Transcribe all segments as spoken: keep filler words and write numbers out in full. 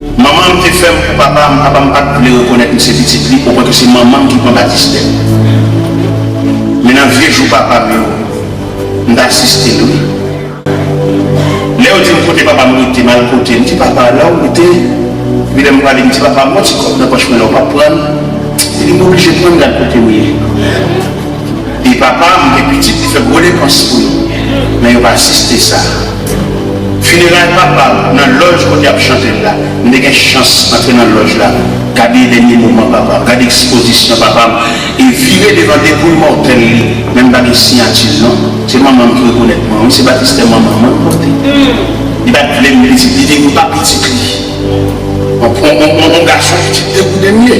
Manman m te fè m pou papa m, papa m pa t vle rekonèt m se pitit li, opwen ke se manman m ki pran batistè. Men nan vye jou papa m yo, m t asiste l, wi. Lè yo di m kote papa m rete, m al kote l, m di, "Papa, la w rete?" Epi lè m prale, m di, "Papa, m gon ti kòb nan pòch mwen la, ou p ap pran l?" Li di, "M oblije pran l, gad kote m ye." E papa m gen pitit, li fè gwo depans pou yo. Men yo pa asiste sa. Fineray papa m, nan lòj kote y ap chante l la, m te gen chans antre nan lòj la, gade dènye moman papa m, gade ekspozisyon papa m, e vire devan depouy mòtèl li, menm pa gen siyati l non. Se manman m ki rekonèt mwen, wi, se batistè manman mwen l pote. Li pa t vle m pitit, li di m pa pitit li. On, on, on, on, on gason pitit de kou de mye.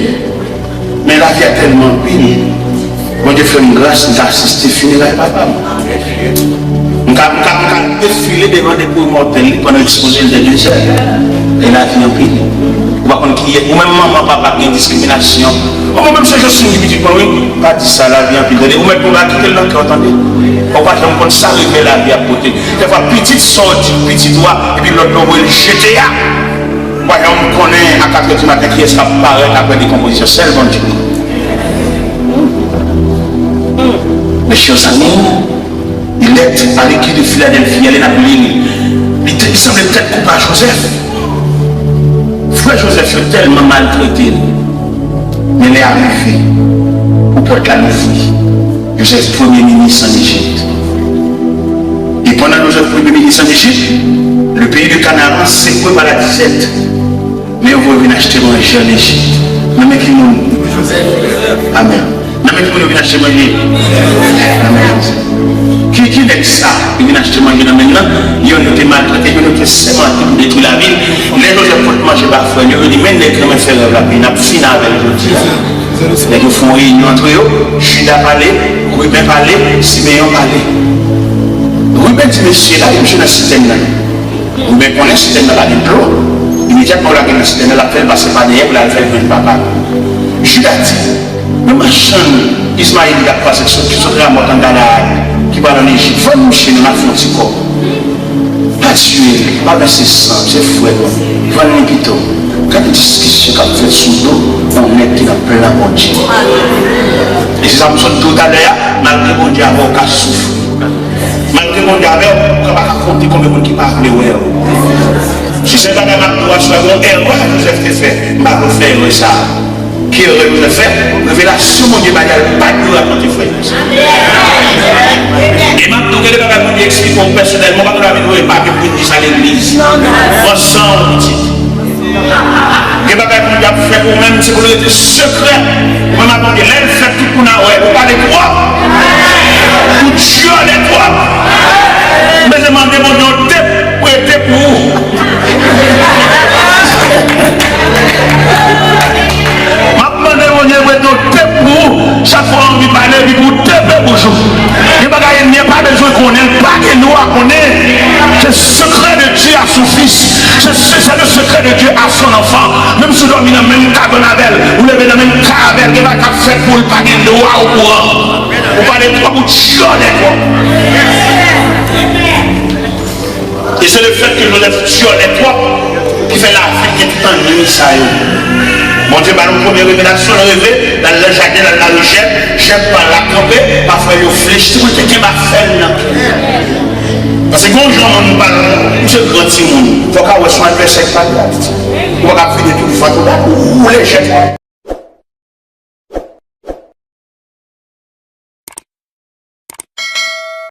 Men lavi a tèlman anpil. Bondye fè m gras, m ka asiste fineray papa m. M ka, m ka, m ka defile devan depouy mòtèl li pandan ekspoze l de de zè. E lavi anpil. Ou pa konn kiyès, ou menm manman, papa gen diskriminasyon. Ou menm se Josline ki pitit mwen, wi. Pa di sa, lavi anpil, tande. Ou mèt pou pa kite l nan kè w, tande. Ou pa janm konn sa revè lavi ap pote. Dèfwa, pitit sa w di, pitit ou a, epi lòt la w voye l jete a. Ou pa janm konnen a katrè di maten kiyès k ap parèt apre dekonpozisyon, sèl Bondye. Mes chers amis, lettre à l'équipe de Philadelphie, ale n ap li li. Li te, li sanble tèt koupa Joseph. Frè Joseph yo tèlman maltrete l. Men lè a rive pou pòt la louvri. Joseph premye minis ann Ejip. E pandan Joseph premye minis ann Ejip, le pays de Canaan secoué par la disette. Men yo voye vin achte manje ann Ejip. Nan men ki moun? Amèn. Nan men ki moun yo vin achte manje? Nan men Joseph. Ki, ki nèg sa yo vin achte manje nan men l lan? Youn yo te maltrete, youn yo te sèmante pou detwi lavi l. Lè Joseph pot manje ba frè l yo, yo di, "Men nèg renmen fè rèv la, wi, n ap fini avè l jodi a." Nèg yo fè yon reyinyon antre yo, Jida pale, Riben pale, Simeyon pale. Riben di, "Mesye la, e misye nan sitèn nan." Riben konnen sitèn nan pa gen dlo. Imedyatman w lage nan sitèn nan, l ap fè l pase pa dèyè pou l al fè l jwenn papa l. Jida di, "Men machann Izmayèl ki t ap pase, ki sot, ki sot Ramòt an Galaad, ki pral ann Ejip, vann misye, nou, n ap fè yon ti kòb." Pa tiye l, pa vèse san, se frè nou. Vann li pito. Gade diskisyon k ap fèt sou do yon nèg ki nan plan Bondye. E se sa m sot di w talè a, malgre Bondye avè w, w ka soufri. Malgre Bondye avè w, ou ka pa ka konte konbyen moun ki pa vle wè w. Se sèl bagay m ap di w aswè, gon erè Joseph te fè, m pa vle w fè erè sa a. Ki erè Joseph fè? Revelasyon Bondye bay la, l pa t dwe rakonte frè yo sa. E m ap di w, gen de bagay Bondye eksplike w pèsonèlman, ou pa gen dwa vin voye papye pou vin di sa legliz. Pran san w, pitit. Gen bagay Bondye ap fè pou ou menm, se pou l rete sekrè. Ou menm ak Bondye, lè l fèt, tout moun a wè. Ou pale twòp. Ou dyòlè twòp. M bezwen mande Bondye yon tep prete pou ou. M ap mande Bondye prete yon tep pou ou. Chak fwa w anvi pale, epi pou w tepe bouch ou. Gen bagay ènmi an pa bezwen konnen, l pa gen dwa konnen. C'est secret de Dieu à son fils. C'est, c'est, c'est le secret de Dieu à son enfant. Menm si w dòmi nan menm kabann avè l, ou leve nan menm kay avè l, gen bagay k ap fèt pou ou, l pa gen dwa okouran. Ou pale twòp, ou dyòlè twòp. E se lefètke Joseph dyòlè twòp ki fè lavi l gen tout annwi sa yo. Bondye ba nou premye revelasyon, l reve, l al nan jaden, l al mare jèb, jèb pa la kanpe, pa fè yo flechi, pou l te kenbe afè l nan. Paske gon jan moun pale, ou se gran timoun, fò w ka wè se yon advèsè k pale a, pitit. Ou pa ka vide tout vant ou la, ou woule jèb.